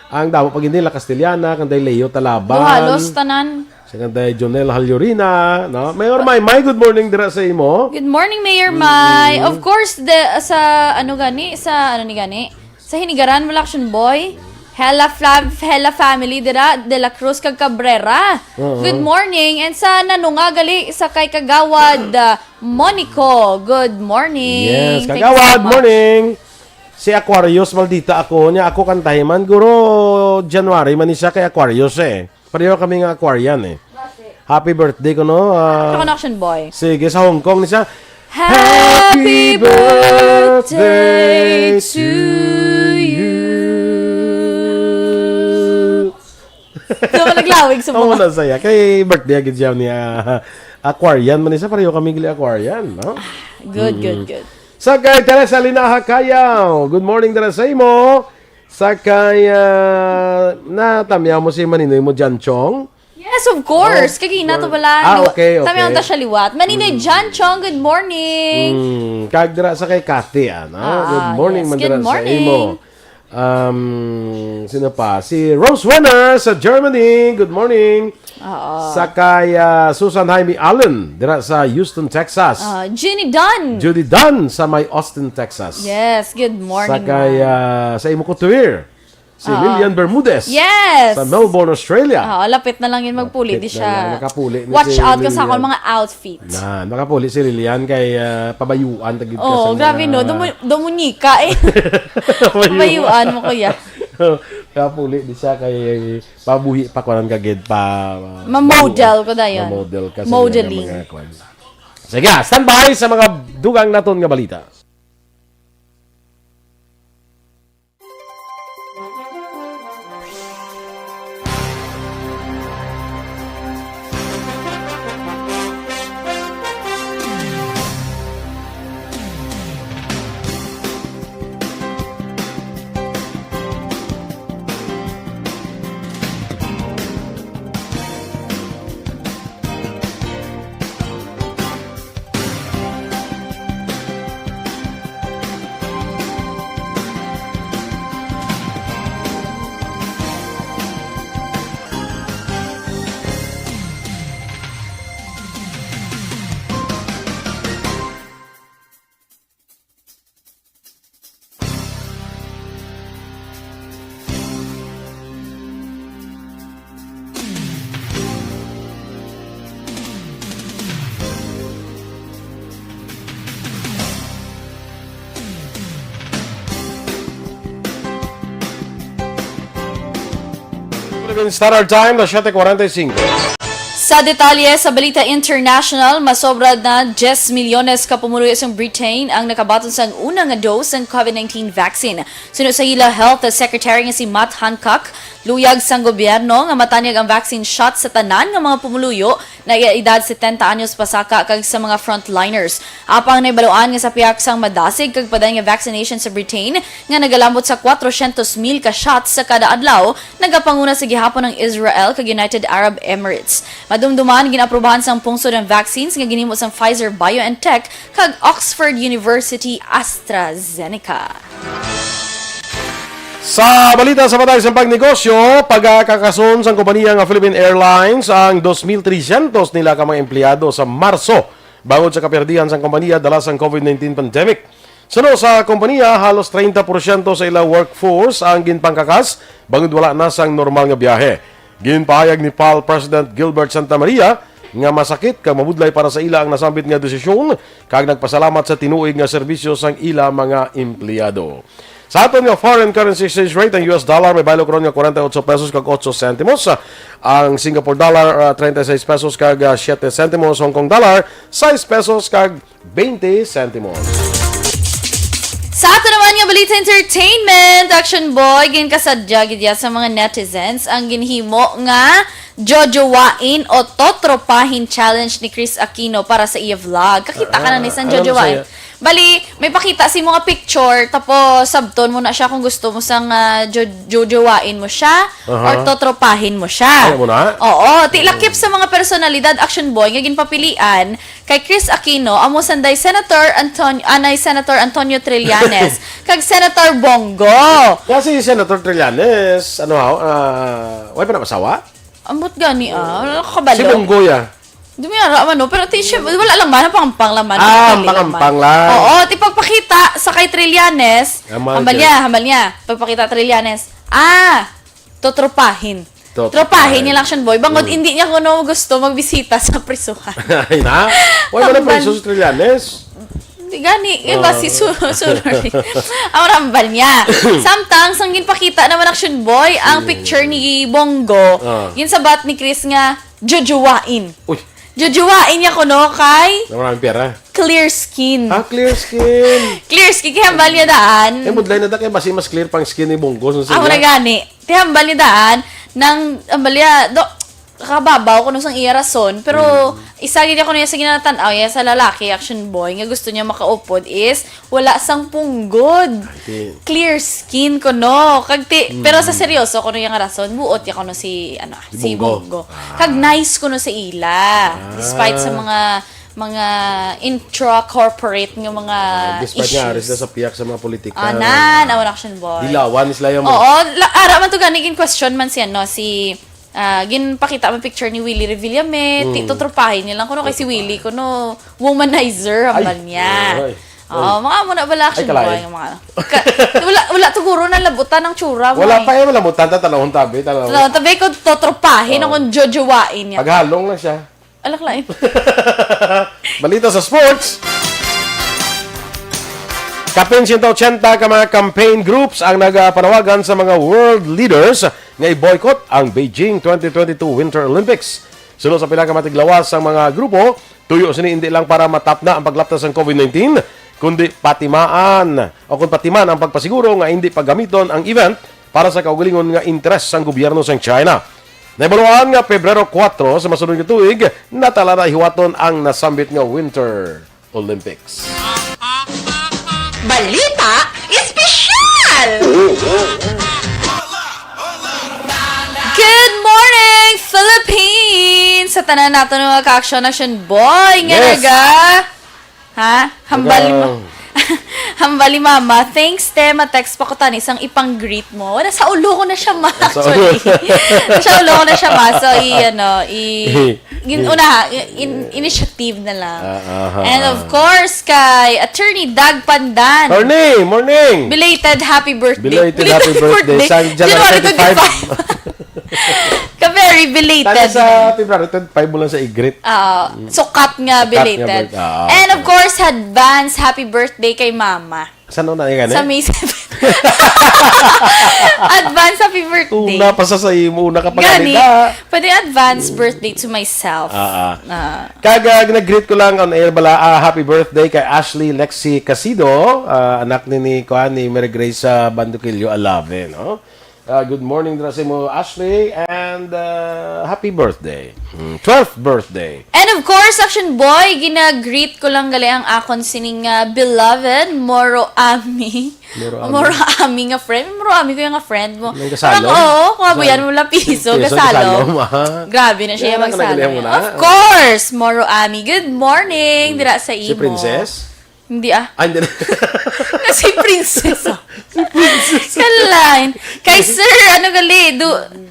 Ang damo pa gid nila, Castellana, kanday Leo Talaban. Halos tanan. Sa kanday Jonel Halyurina, no? Mayor May, May, good morning dira sa imo. Good morning, Mayor May. Mm. Of course, the, sa, ano gani, sa, ano ni gani? Sa Hinigaran, wala Action Boy. Hella Flav, Hella family dira, De La Cruz kag Cabrera. Oo. Good morning. And sa Nanunga gali, sa kay Kagawad, ah, Monico. Good morning. Yes, Thank you so Kagawad, much. Morning. Si Aquarius, maldita ako. Nya ako kantahi man, guro January man ni siya kay Aquarius eh. Pareho kami nga Aquarian eh. Happy birthday ko, no? Ah, Sa Connection Boy. Sige, sa Hong Kong ni siya. Happy birthday to you. So, naglawig sa Oo mga na saya. Kay birthday agad siya ni ah, Aquarian man isa. Pareho kami gili Aquarian, no? Good, good, Mm. good. Sa kay Teresa Linaha Kayaw. Good morning, Teresa, imo. Sa kay, ah, natamyaw mo si Maninoy mo, Jan Chong? Yes, of course. Of Kagina to course. Pala. Ah, Liwa-, okay, okay. Tamyaw ta siya liwat. Maninoy Mm. Jan Chong, good morning. Mm, kag dira sa kay Kathy, ano? Ah, Good morning, yes. Good Mandala, sa morning. Imo. Um, sino pa? Si Rose Wenner sa Germany. Good morning. Oo. Sa kay, ah, Susan Jaime Allen, dira sa Houston, Texas. Ah, Judy Dunn. Judy Dunn sa may Austin, Texas. Yes, good morning, Sa kay, ma'am. Ah, sa imo ko tuwir, si Oo. Lilian Bermudez. Yes. Sa Melbourne, Australia. Oo, lapit na lang yun magpuli, Lapit di na siya. Lang, makapuli ni Watch si out ka sa Lilian. Akong mga outfits. Na, makapuli si Lilian kay, ah, pabayuan tagid ka Oo, sa grabe, mga no? Domu-, domunika, eh. Pabayuan. Pabayuan mo, kuya. Kapuli di siya kay pabuhi pa kuan ka gid pa, uh, Ma-model ko dayon. Ma-model ka sa Modeling. Mga, mga kuan. Sige, standby sa mga dugang naton nga balita. Philippine Standard Time, las siete cuarenta y cinco. Sa detalye sa balita international, masobra na diyes milyones ka pumuluyo sa Britain ang nakabaton sang una nga dose sang COVID nineteen vaccine. Suno sa ila Health Secretary nga si Matt Hancock, luyag sang gobyerno nga matanyag ang vaccine shot sa tanan nga mga pumuluyo na edad setenta anyos pasaka kag sa mga frontliners. Apang nahibaluan nga sa pihak sang madasig kag padayon nga vaccination sa Britain nga nagalambot sa kwatrosyentos mil ka shots sa kada adlaw, nagapanguna sa gihapon ang Israel kag United Arab Emirates. Madumduman, ginaaprubahan sang pungsod ang vaccines nga ginhimo sang Pfizer-BioNTech kag Oxford University AstraZeneca. Sa balita sa patay sa pagnegosyo, pagakakason sang kompanya nga Philippine Airlines ang dos mil tresyentos nila ka mga empleyado sa Marso bangod sa kaperdihan sang kompanya dala sang COVID nineteen pandemic. Suno sa kompanya, halos treinta porsyento sa ila workforce ang ginpangkakas bangod wala na sang normal nga biyahe. Ginpahayag ni PAL President Gilbert Santa Maria nga masakit kag mabudlay para sa ila ang nasambit nga desisyon kag nagpasalamat sa tinuig nga serbisyo sang ila mga empleyado. Sa aton nga foreign currency exchange rate, ang U S dollar may baylo karon nga forty-eight pesos kag eight centimos, ang Singapore dollar, ah, thirty-six pesos kag, ah, siete centimos, Hong Kong dollar, six pesos kag twenty centimos. Sa ato naman nga balita entertainment, Action Boy, ginkasadya gid ya sa mga netizens ang ginhimo nga jojowain o totropahin challenge ni Chris Aquino para sa iya vlog. Kakita ka na ni sang jojowain. Bali, may pakita si mga picture, tapos sabton mo na siya kung gusto mo sang, ah, jo-, jojowain mo siya or totropahin mo siya. Ayaw mo na? Oo, ti lakip sa mga personalidad, Action Boy, nga ginpapilian kay Chris Aquino, amo sanday Senator Antonio, anay Senator Antonio Trillanes, kag Senator Bong Go. Kaya si Senator Trillanes, ano, ah, way pa na masawa? Ambot gani, ah. Wala ka kabalo. Si Bong Go, ya. Dumiyara man, no? Pero ti siya, wala lang man, pang-ampang lang man. Ah, pang-ampang lang. Oo, ti pagpakita sa kay Trillanes, hambal niya, hambal niya. Pagpakita Trillanes, ah, totropahin. Totropahin. Tropahin niya lang siya, boy. Bangod hindi niya kuno gusto magbisita sa prisuhan. Ay na? Wala na priso si Trillanes. Hindi gani. Yun ba si Su-, Sunori? Ang rambal niya. Samtang, sang ginpakita naman Action Boy, ang picture ni Bong Go, ginsabat ni Chris nga, jojowain. Uy. Jojowain niya kuno kay Maraming pera. Clear skin. Ah, clear skin. Clear skin. Kaya hambal niya daan. Eh, mudlay na da kay basi mas clear pang skin ni Bong Go. Ako na gani. Ti hambal niya daan, nang, hambal niya, do, kababaw kuno sang iya rason, pero isa gid ako niya sa ginatan-aw niya sa lalaki, Action Boy, nga gusto niya makaupod is wala sang punggod. Clear skin kuno. Kag ti, pero sa seryoso kuno yang rason, buot ya kuno si, ano, si Bong Go. Kag nice kuno sa ila. Despite sa mga mga intra-corporate nga mga issues. Despite nga, aris na sa piyak sa mga politika. Ah, nan, awan Action Boy. Dilawan sila yung mga Oo, la-, ara man to gani gin-question man siya, no, si, ah, ginpakita man picture ni Willie Revillame, ti-, totropahin niya lang kuno kay si Willie kuno womanizer ang man niya. Oo, mga amo na bala Action Boy, mga ka-, wala, wala to guro na labutan ang tsura mo. Wala pa eh, malamutan ta, talahon tabi, talahon. Talahon tabi ko, totropahin akong jojowain niya. Paghalong lang siya. Alak lain. Balita sa sports. Kapin siyento ochenta ka mga campaign groups ang nagapanawagan sa mga world leaders nga i-boycott ang Beijing twenty twenty-two Winter Olympics. Suno sa pila ka matiglawas sang mga grupo, tuyo sini hindi lang para matapna ang paglapta sang COVID nineteen, kundi patimaan o kung patiman ang pagpasiguro nga hindi paggamiton ang event para sa kaugalingon nga interes sang gobyerno sang China. Nahibaluan nga Pebrero kuwatro sa masunod nga tuig, natala na hiwaton ang nasambit nga Winter Olympics. Balita Espesyal! Good morning, Philippines! Sa tanan nato nga mga ka-action, action boy, nga Yes! naga Ha? Hambal ni ma-, Nag-, ah, hambal ni mama, "Thanks, te. Ma-text pa ko tani sang ipang-greet mo." Wala, sa ulo ko na siya, ma, Sa actually. ulo. Sa ulo ko na siya, ma. So, i-, ano, i-, gin-, una, i-, in-, initiative na lang. Ah, aha, And of ah. course, kay Attorney Doug Pandan. Morning! Morning! Belated happy birthday. Belated happy birthday. Sang January January twenty-five. twenty-five. Ka-very belated. Tala sa February twenty-five mo lang sa i-greet. Ah, sukat nga Sukat nga belated. birth-, ah, And of okay. course, advance happy birthday kay Mama. Saan na gani? Sa May seven. Advance happy birthday. Una pa sa sa imo, una ka pa Gani, kanila. Pwede advance birthday to myself. Ah, ah. Ah. Kag ah, nag-greet ko lang on air bala, ah, happy birthday kay Ashley Lexi Casido, ah, anak ni, ni, kuan, ni Mary Grace sa Banduquillo, Alave, no? Ah, good morning dira sa imo, Ashley, and ah, happy birthday. Mm, twelfth birthday. And of course, Action Boy, gina-greet ko lang gali ang akon sining ah, beloved Moro Ami. Moro Ami. Moro Ami nga friend. Moro Ami ko yung nga friend mo. Nang kasalo? Parang, oo, kung abo yan Kasalo? mo lang piso, Piso, kasalo. kasalo mo, ha? Grabe na siya Kaya yung lang ka nagalihan mo na? Of course, Moro Ami. Good morning, dira sa imo. Si Princess? Hindi ah. Ah, hindi na. Si Princess. Oh. Kalain. Kay Sir, ano gali, du,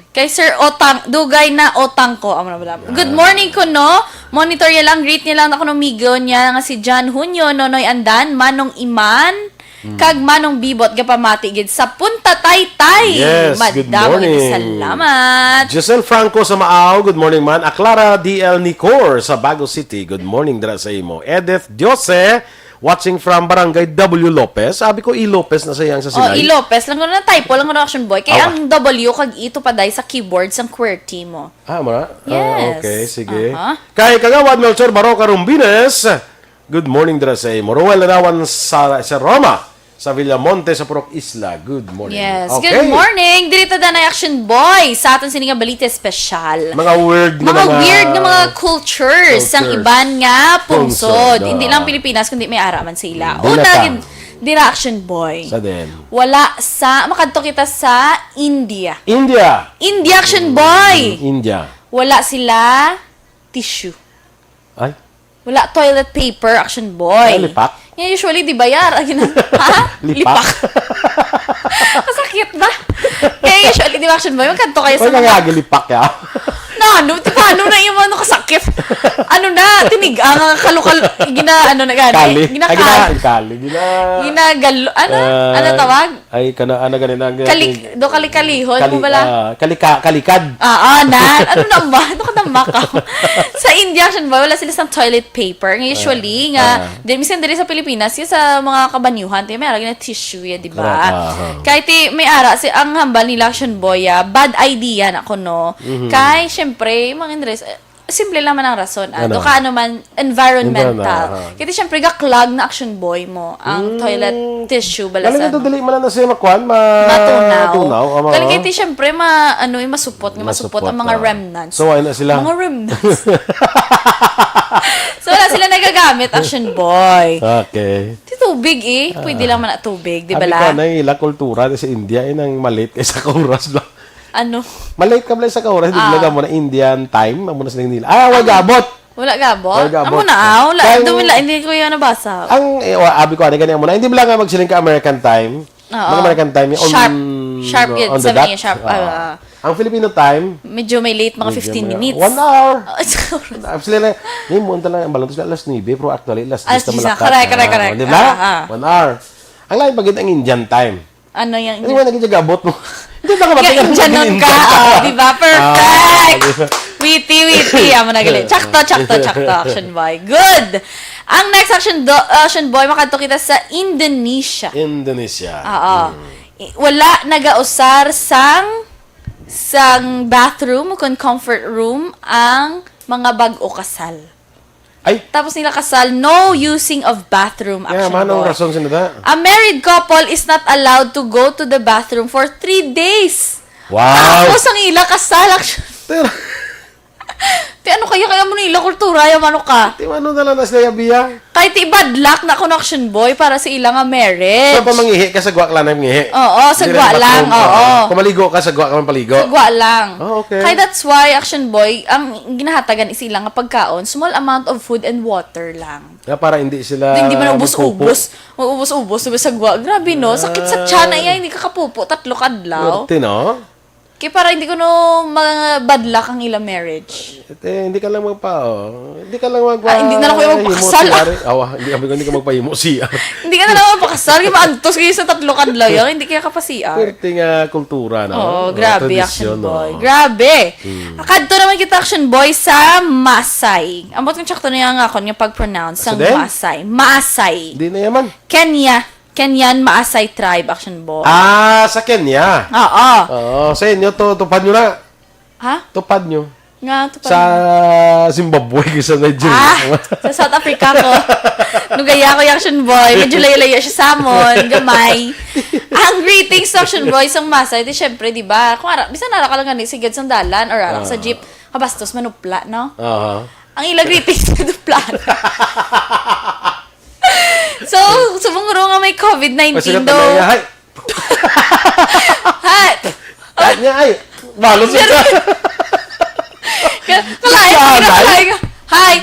kay Sir Otang, dugay na Otang ko. Amo na bala. Good morning ko, no? Monitor ya lang, greet niya lang ako ng migo niya nga si John Hunyo, Nonoy Andan, Manong Iman, kag Manong Bibot, gapamati gid sa Punta Taytay. Yes, good Madamo morning. Salamat. Giselle Franco sa Maaw, good morning man. Aklara D L Nicor sa Bago City, good morning dira sa imo. Edith Diose, watching from Barangay W Lopez. Sabi ko, E Lopez na sa iyang sa Oh, Silay. E Lopez lang ko na typo lang ko na Action Boy. Kay Awa. Ang W kag ito pa dahil sa keyboard sang QWERTY mo. Ah, mara? Ah, Yes. Okay, sige. Aha. Kay Kagawad Melchor Baroca Rumbines, good morning dira sa imo. Roel Larawan sa, sa Roma, sa Villamonte, sa Purok Isla. Good morning. Yes. Okay. Good morning. Diri ta danay Action Boy sa aton sini nga balita espesyal. Mga weird nga Mga mga weird nga mga cultures, ang Cultures. iban nga pungsod. Pungsod, Hindi ah. lang Pilipinas, kundi may ara man sa ila. Hindi Una, na ta. gid- dira Action Boy. Sa din. Wala sa, makadto kita sa India. India. India Action Boy. India. Wala sila tissue. Ay, Wala toilet paper, Action Boy. Ay, lipak? Yan, usually, di ba, yara? Gina, ha? Lipak. Masakit ba? Kaya usually, di ba, Action Boy, magkanto kayo sa Oy, mga... nangagilipak ya. Na, ano? Di ba, ano na yung ano kasakit? Ano na? Tinig, ang kalukal, gina, ano na gani? Kali. Gina, Ay, gina, kali. Gina, Ginagalo, ano? Ah, Ano tawag? Ay, kana, ano, gani, nang, Kalik, do kalikalihon kali, mo bala? ah, kalika, kalikad. Ah, ah, na. Ano na ba? Ano ka na makaw? Sa India, Action Boy, wala sila sa toilet paper. Nga usually, nga, ah. di, minsan diri sa Pilipinas, yung sa mga kabanyuhan, tayo may arag na tissue, ya, di ba? Correct, ah, ah. Kahit ti, may ara, si, ang hambal nila, Action Boy, ah, bad idea na ko, no? Mhm. Kay, syempre, mga Andres, eh, simple lang man ang rason. Ah. Ano? Do ka ano man, environmental. Environmental, ah. Kaya ti, syempre, gaklag na Action Boy mo, ang Mm. toilet tissue, bala Galing sa ito, ano. Dili man na siya makuan, ma... Matunaw. Tunaw, ama, Galing oh. Kaya ti, syempre, ma, ano, yung masupot, nga masupot, Masupot, ang mga ah. remnants. So, why na sila? Mga remnants. So, wala sila nagagamit, Action Boy. Okay. Ti tubig eh. Pwede lang man na tubig, di ba Sabi ko, la? na ila kultura sa India, eh, nang malate kay sa oras lang. Ano? Malate ka pala sa oras, di Ah. ba mo na Indian time, amo na sa nila. Ah, wala gabot. Wala gabot? Wala gabot. Amo na, ah, wala. Kaya Doon wala, hindi ko yung nabasa. Ang, eh, wa- abi ko, ano gani mo na, hindi ba nga magsiling ka American time? Oo. Mga American time, yung on, Sharp. Sharp yun on sa the dot. mga sharp. Ah. Ah. Ang Filipino time, Medyo may late, mga medyo fifteen may- minutes. One hour. Ah, sorry. Ah, sila na, yung mo talaga, ang balon to sila, alas nuebe, pero actually, alas Alas diyes na diyes na. malakat. Correct, correct, Ah, correct. Di ba? Ah, ah. One hour. Ang lain pa gid ang Indian time. Ano yung... Hindi mo naging gabot mo. Hindi na ka Kaya matigas Indian ng nun ka. Indian. Oh, di ba? Perfect! Ah, di ba? Witty, witty. Amo na gali. Tsakto, tsakto, tsakto, Action Boy. Good! Ang next Action, do, Action Boy, makadto kita sa Indonesia. Indonesia. Oo. I- Wala nagausar sang sang bathroom o kung comfort room ang mga bag-o kasal. Ay, Tapos nila kasal, no using of bathroom, yeah, Action manong Boy. Rason sila da. A married couple is not allowed to go to the bathroom for three days. Wow! Tapos ang ila kasal, Action. Pero, Ti ano kaya kaya mo nila kultura, ya mano ka? Ti mano na lang na sila yabiya. Kay ti bad luck na connection boy para sa ila nga marriage. So, pamangihi ka sa gwa ka lang mangihi. Oo, sa Hindi gwa na lang, bathroom, oo. Kung maligo ka sa gwa ka man paligo. Sa gwa lang. Oh, okay. Kay that's why, Action Boy, ang ginahatagan is ila nga pagkaon, small amount of food and water lang. Nga para hindi sila Hindi man magpupo. ubos-ubos. Mag-ubos-ubos, sabi sa gwa. Grabe, no? Sakit sa tiyan na yan, hindi ka kapupo, tatlo kadlaw. Swerte, no? Kaya para hindi ko no mga bad luck ang ilang marriage. Ate, hindi ka lang magpa, oh. Hindi ka lang magpa... Ah, hindi na lang kayo magpakasal, ah. Awa, hindi, sabi ko, hindi ka magpahimo siya. Hindi ka na lang magpakasal, kaya maantos kayo sa tatlo kadlaw yan, hindi kaya kapasiar. Swerte nga kultura, no? Oo, Mga grabe, tradisyon, Action no? Boy. Grabe. Hmm. Kadto naman kita, Action Boy, sa Masay. Ambot kung tsakto na yung akon nga pag-pronounce Sa sang din? Masay. Masay. Hindi na yaman. Kenya. Kenyan Maasai tribe, Action Boy. Ah, sa Kenya. Oo. Oo, sa inyo to, tupad nyo na. Ha? Tupad nyo. Nga, tupad Sa nyo. Zimbabwe, kay sa Nigeria. Ah, sa South Africa ko. Nugaya ko yung Action Boy. Medyo layo-layo siya sa amon. Gamay. Ang greetings sa Action Boy, sa Maasai, di syempre, di ba? Kung ara, bisan ara ka lang gani, sigad sang dalan, or ara ka sa Ah. jeep, kabastos, manupla, no? Aha. Ang ila greetings, manupla. So, subong nga may covid nineteen Kasi daw. Natalaya, hay! Hi! Ay, niya, ay! Balos Pero- ka! Ka-, kalain, Kalain. kalain. Hi!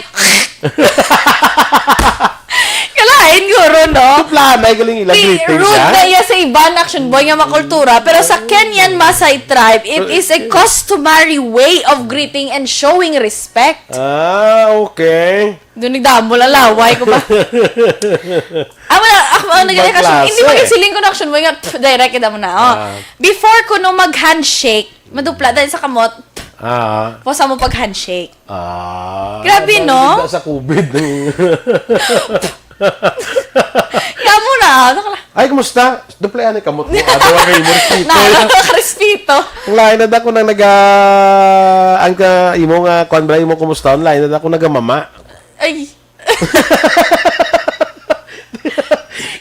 Kalain, guro, no? Plana, ay galing ila Di, greetings, rude ha? na iya sa iban, Action Boy, nga makultura. Pero sa Kenyan Maasai tribe, it is a customary way of greeting and showing respect. Ah, okay. Doon nagdambol ang laway ko ba? Ah, wala. Ako, ang Ibang nagdala ka siya. Hindi klase. Magsiling ko na Action Boy nga, pff, direct kita mo na, oh. Ah. Before ko no mag-handshake, madupla dahil sa kamot, Ah. Pusa mo pag-handshake. Ah, Grabe, no? Sa covid. Kaya mo na, ah, nakala- Ay, kumusta? Duplian ang kamot mo. Ano ang kayo mo? Respito. Na, respito. Ang lain na ako nang naga-, ang ka, imo nga, kuwan ba, imo kumusta? Ang lain na ako nagamama. Ay.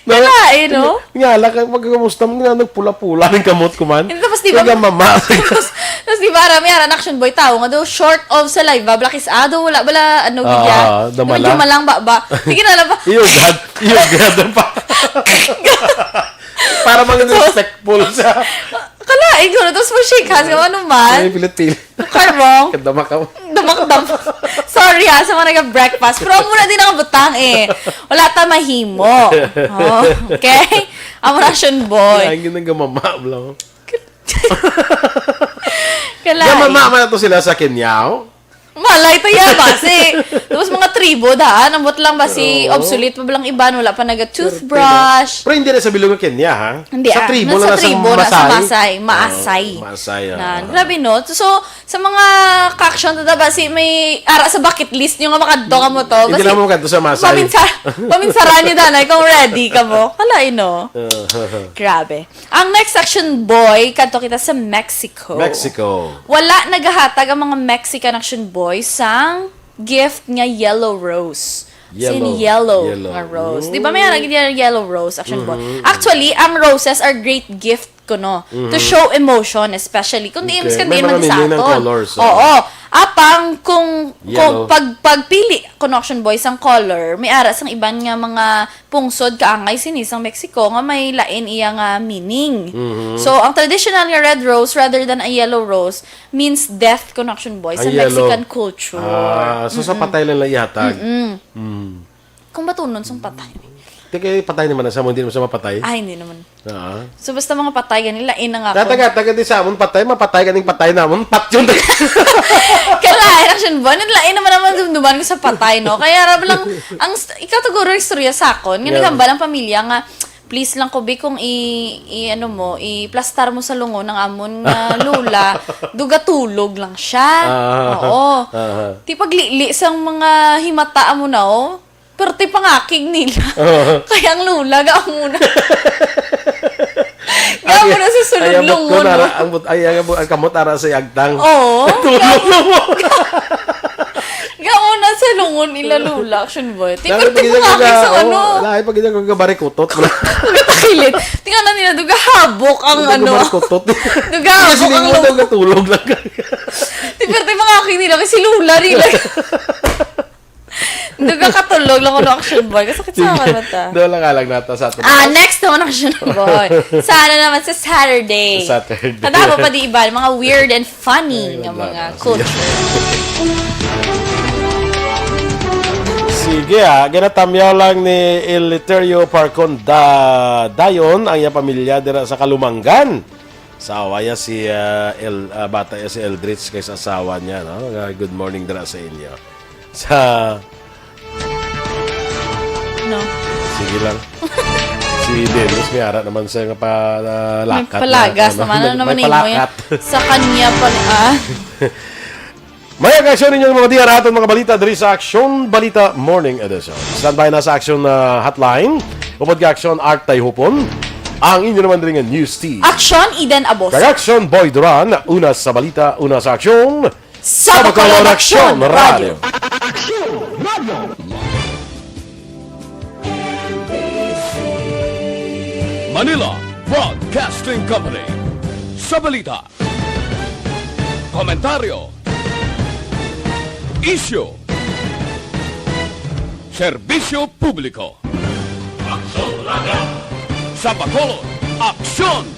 No? Wala eh, no? Nga, lang, pag kumusta mo, nga, nagpula-pula ang kamot ko man. Hindi, tapos di ba, Nagamama. tapos, tapos di ba, Rami, aran Action Boy, tao nga daw, short of saliva, black is ado, wala, wala, ano, Ah, gidya. Damala. Medyo malang ba, ba? Sige na lang ba? Iyugad, iyugad ang pa. Para maging So, respectful siya. Kalain ko na, tapos mag-shake hands ka, ano man? Ay, pilit-pilit. Karong. Kadama ka mo. Damak-damak. Sorry ha, sa mga nag-breakfast. Pero muna din ang butang eh. Wala ta mahimo. Oh, okay? Ang Russian boy. Kaya ang ginang gamama, bro. Kalain. Gamama man ito sila sa Kenya, oh. Malay to yan, basi. Tapos mga tribo, daan. Ambot lang ba si Oo. obsolete pa ba lang iban? Wala pa naga-toothbrush. Pero hindi na sa bilog ng Kenya, ha? Hindi, Sa ah. tribo Nasa na, nasa tribo na, sa Masay. Masay. Maasay. Oo, Maasay, ah. Na, grabe, no? So, sa mga ka-action, tada ba, si may ara sa bucket list nyo nga makadto ka mo to? Hindi Basi, lang mo makadto sa Masay. paminsar-, paminsaran nyo, danay, kung ready ka mo. Kalain, no? Uh-huh. Grabe. Ang next Action Boy, kadto kita sa Mexico. Mexico. Wala nagahatag ang mga Mexican Action Boy sang gift nga yellow rose. Sin Yellow. yellow Yellow. nga rose. Di ba may Mm. harang gid yellow rose, Action Boy? Mm-hmm. Actually, ang roses are great gift kuno to Mm-hmm. show emotion, especially kung di Okay. mas May kandiman mga di sa meaning ng aton. colors, oh. Oo. Apang kung, kung Yellow. pag, pagpili kuno, Action Boy, sang color, may ara sang iban nga mga pungsod kaangay sini sang Mexico nga may lain iya nga meaning. Mhm. So, ang traditional nga red rose rather than a yellow rose means death kuno, Action Boy, sa Ang yellow. Mexican culture. Ah, so sa Mm-mm. patay lang lang ihatag. Mm-mm. Mm. Kung batunon sang patay. Di kay patay naman na sa mo, hindi naman sa mapatay. Ay, hindi naman. Ah. So, basta mga patay, gani, lain na nga Taga, ako. taga di sa amon patay, mapatay ganing patay namon, patyon. Kalain, Action Boy, lain naman naman dumduman ko sa patay, no? Kaya ra lang, ang st-, ikaw to, guro, istorya sa akon, nga Yeah. naghambal ang pamilya nga, please lang ko, bi, kung i, i, ano mo, iplastar mo sa lungon ang amon nga lula, duga tulog lang siya. Ah. Oo. Ah. Ti paglili sang mga himata mo na, oh. Perti pangakig nila. Oo. Kaya ang lula, gaamo na. Gaamo na sa sulod Ay, ang buot ko, lungon, no? ara, ang but-, ay, ang, ang kamot ara sa agtang. Oo. Tulog na mo. Gaamo na sa lungon ila lula, Action Boy. Ti Dahil perti pag ina pangakig ko sa ga-, ano. oh, dahil pag ina ko gabarikutot mo na. Nagkatakilit. Tingnan na nila, duga habok ang Ang ano. gabarikutot. Duga Kasi habok ang lingon daw lungon. gatulog lang. Ti perti pangakig nila kasi lula nila. Duga katulog lang kuno, Action Boy. Kasakit sa Sige. mga mata. Doon lang nga lang nata sa atin. Ah, next naman, Action Boy. Sana naman sa Saturday. Sa Saturday. Kadamo pa di iba, mga weird and funny Ay, nga wala. mga Sige. culture. Sige, ah, ginatamyaw lang ni Eleuterio Parcon da-, Dayon ang iyang pamilya dira sa Kalumangan. Asawa niya si, ah, El-, ah, bata niya si Eldritch kay sa asawa niya, no? Nga, good morning dira sa inyo. Sa No. Sige lang. Si Dennis, may ara naman siya nga pa, ah, May lakat na, palagas ano, naman. Ano may, naman may imo yan? palakat. Sa kanya pa, ah. May aksyon ninyo, mga diya, aton mga balita diri sa Aksyon Balita Morning Edition. Standby na sa Aksyon, ah, Hotline. Upod kay Aksyon, Art Tayhupon. Ang inyo naman diri nga news team. Aksyon, Eden Abos. Kag Aksyon, Boy Duran. Una sa balita, una sa aksyon. Sa Bacolod, Aksyon Radio. Manila Broadcasting Company. Sa balita, komentaryo, isyu, serbisyo publiko. Sa Bacolod, Aksyon